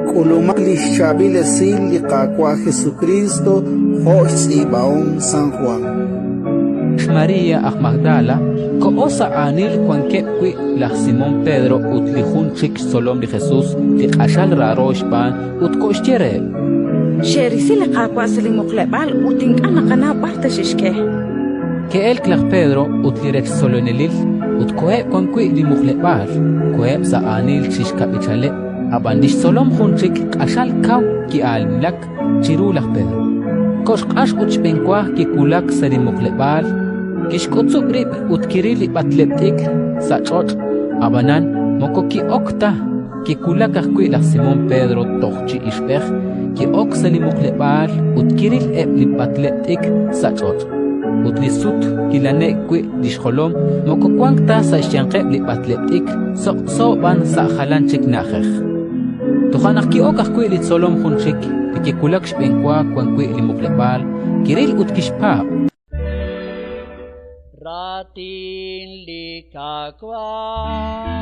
K'ulumaq li xchaab'il esil li Qaawa' Jesukriist jo' xtz'iib'ahom San Jwan. XMaria aj Magdala koho sa' aanil wankeb' wi' laj Simón Pedro ut li jun chik xtzolom li Jesus li q'axal raaro xb'aan, ut koxye reheb': Xe'risi li Qaawa' sa' li muqleb'aal ut ink'a' naqanaw b'ar ta xe'xk'e. Ke'elk laj Pedro ut li rech tzolonelil ut koheb' wan wi' li muqleb'aal. Koheb' sa' aanil chi xkab'ichaleb', ab'an li xtzolom jun chik q'axal kaw ki'aanilak chiru laj Pedro. Koxq'ax ut xb'enwa kiwulak sa' li muqleb'aal, kixk'utzub' rib' ut kiril li b'atleb' t'ikr sa' ch'och', ab'anan moko ki'ok ta. Kiwulak ajwi' laj Simón Pedro toj chi ixb'ej, ki'ok sa' li muqleb'aal ut kiril eb' li b'atleb' t'ikr sa' ch'och'. Ut li sut kilane'k wi' li xjolom moko wank ta sa' xyanqeb' li b'atleb' t'ikr, soq'so b'an sa' jalan chik na'ajej. Toja' naq ki'ok ajwi' li tzolom jun chik, li kiwulak xb'enwa wan wi' li muqleb'aal, kiril ut kixpaab'. Raatin li Qaawa'.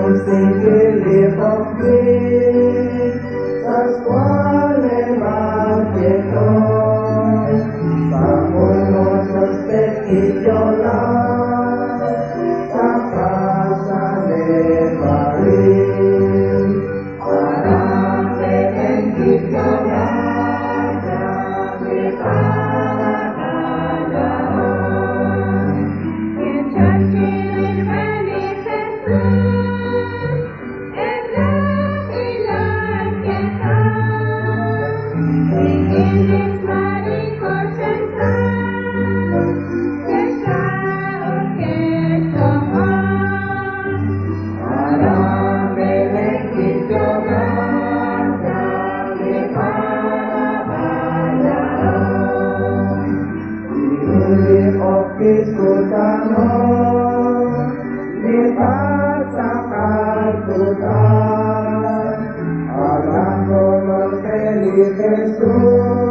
Xnumsinkil li q'oqyink sa' xwa'leb'aal ketom. Sa' jun ochoch pek kiyo'la, sa' q'axaleb' baril. Aran Belén kiyo'la chaq li Qaawa'. Aran Belén kiyo'la chaq li Qaawa'. Li q'oqyink li patz'aqal kutan, aran kolol qe li Jesus.